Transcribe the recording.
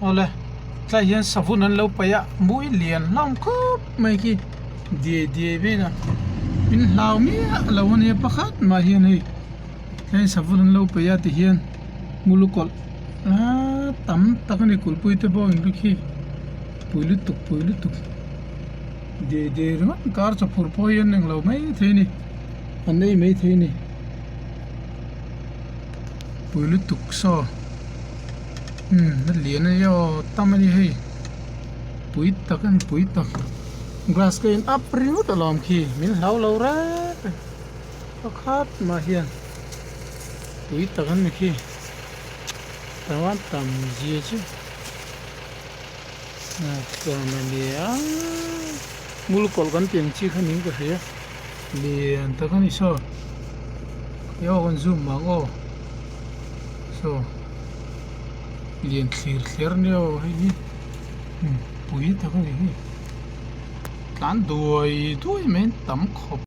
Awle tlai hian savun an lo paih a mui lian hlawm khawp mai khi diai diai vel a min hlau miah lo a nia pakhat mah hian hei tlai savun an lo paih a tihian mulu kawlh aaa tam tak a ni kulhpui te pawh in khi pui lutuk pui lutuk diai diai ringawt kar chawphur pawh hi an englo maithei a ni an ei maithei a ni pui lutuk saw. Umm a lian a nia aw tam a ni hei pui tak a ni pui tak glass ka in up ringawt alawm khi min hlau lo reng reng pakhat mah hian pui tak an ni khi chuan tam zia chu chuan a nia ngul kawlh kan tih ang chi kha niin ka hria lian tak a ni saw eng aw kan zoom ang aw saw lian thlir thler nia aw hei hi pui tak a ni hei tlan duai duai mai an tam khawp.